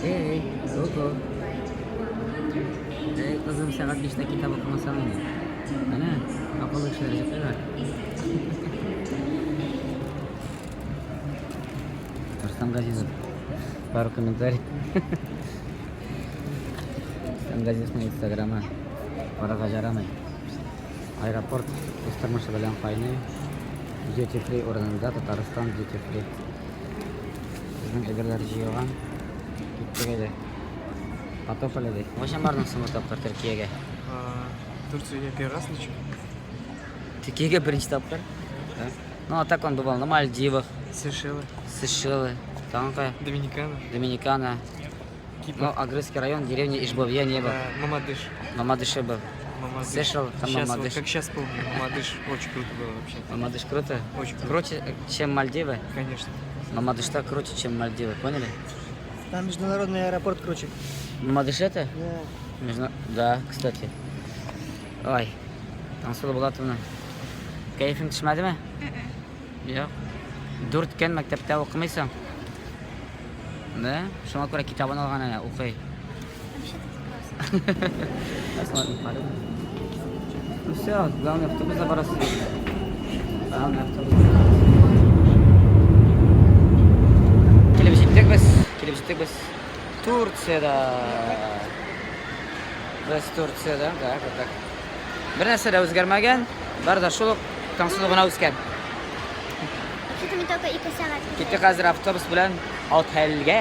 Эй, ку-ку. Эй, кызым, сәгать биштә китап укымасаң инде. Әнә, акыллы кешеләр йоклыйлар. Арслан Газизов. Пару комментариев. Арслан Газизовның инстаграмы. Карарга ярамый. Аэропорт үз тормышы белән кайный. Duty free урынында Татарстан duty free. Безнең әйберләр җыелган. Киттек әле. Потопали ди. Кайчан бардың соңгы тапкыр Төркиягә? Турцию я первый раз лечу. Төркиягә беренче тапкыр? Да. Ну, а так он бывал на Мальдивах, Сейшелы, Сейшелы, тагын кая? Доминикана, Доминикана. Кипр, Ну, Агрызский район, деревня Ижбовья не был. Мамадыш. Мамадыше был. Мамадыш. Слышал, там Щас, Мамадыш. Вот, как сейчас помню, Мамадыш очень круто было вообще. Мамадыш круто? Очень круто. Круче, чем Мальдивы? Конечно. Мамадыш так круче, чем Мальдивы, поняли? Там международный аэропорт круче. Мамадыш это? Да. Между... Да, кстати. Ой, Таңсылу Булатовна. Кәефең төшмәдеме? Юк. Дүрт көн мәктәптә укымыйсың. Да? Шуңа күрә китабын алган әнә, укый. Ну все, главный автобус барасыз. Главный автобус. Килеп җиттек без, килеп җиттек без. Турциядә. Без Турциядә, да, вот так. Бер нәрсә дә үзгәрмәгән, бар да шул ук Таңсылу гына үскән. Вообще-то мин только ике сәгать. Киттек хәзер автобус белән отельгә.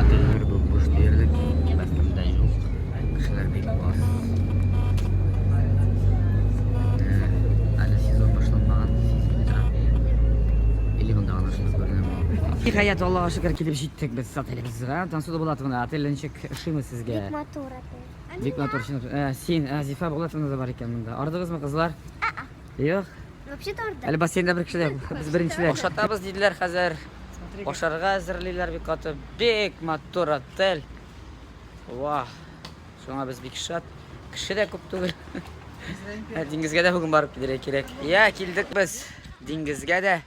Отельләр буш диярлек, беркем дә юк. Кешеләр бик аз. Әле сезон башланмаган, сизелеп тора. Или монда гына шулай күренә. Ниһаять, Аллага шөкер, килеп җиттек без отелебезгә. Тансу Булатовна, отель ничек ошыймы сезгә? Бик матур отель. Бик матур, чын. Син, Зифа Булатовна да бар икән монда. Ардыгызмы, кызлар? Юк. Вообще-то арды. Әле бассейнда бер кеше дә юк. Без беренчеләр. Ашатабыз диделәр хәзер. Ашарга әзерлиләр бик каты. Бик матур отель. Вах. Шуңа без бик шат. Кеше дә күп түгел. Ә, диңгезгә дә бүген барып килергә кирәк. Я, килдек без диңгезгә дә.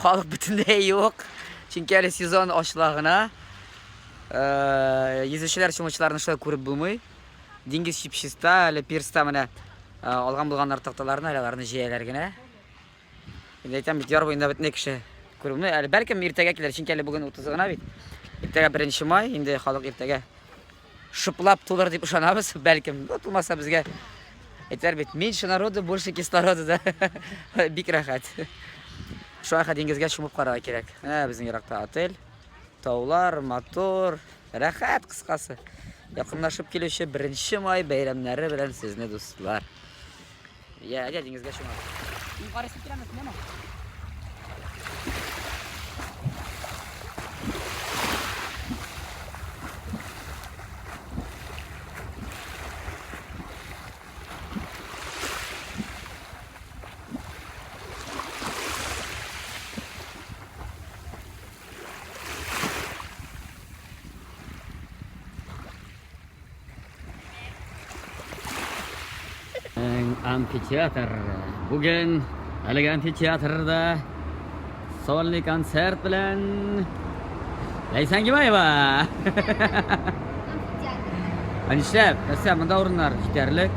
Халык бөтенләй юк. Чөнки әле сезон ачыла гына. Э, йөзүчеләр, чумучыларны шулай күреп булмый. Диңгез чип-чиста, әле пирста менә э, алган булганнар такталарны, әле аларны җәяләр генә. Инде әйтәм бит, яр буенда бөтенләй кеше күренми. Әле бәлкем иртәгә килер, чөнки әле бүген 30 гына бит. Иртәгә 1 май, инде халык иртәгә шыплап тулыр дип ышанабыз, бәлкем. Ну, тулмаса безгә әйтәләр бит, меньше народу, больше кислорода, да. Бик рәхәт. Шуңа диңгезгә чумып карарга кирәк. Ә, безнең еракта отель, таулар, матур, рәхәт, кыскасы. Якынлашып килүче 1 май бәйрәмнәре белән сезне, дуслар. Я, әйдә диңгезгә чумабыз. Мин карыйсы киләме, киләме? Амфитеатр. Бүген әлеге амфитеатрда сольный концерт белән Ләйсән Гимаева. Ә нишләп? Нәрсә, монда урыннар җитәрлек.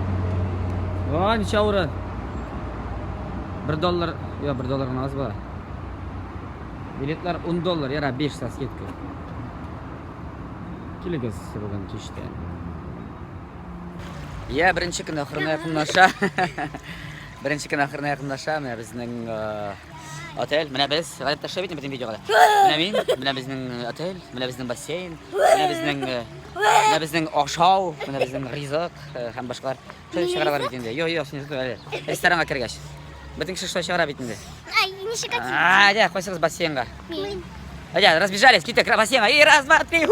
О, ничә урын? 1 доллар, юк, 1 доллар гына аз була. Билетлар 10 доллар, яра 5 со скидкой. Килегез бүген кичтә. Я, беренче көн ахырына якынлаша. Беренче көн ахырына якынлаша. Менә безнең э, отель, менә без, галәп ташлап бит бөтен видеога. Менә мин, менә безнең отель, менә безнең бассейн, менә безнең э, менә безнең ашау, менә безнең ризык э, һәм башкалар. Шулай чыгаралар бит инде. Йо, йо, син әле. Ресторанга кергәч. Бөтен кеше шулай чыгара бит инде. Ай, ничек Әйдә, кайсыгыз бассейнга? Мин. Әйдә, разбежались, киттек бассейнга. И раз, два, три.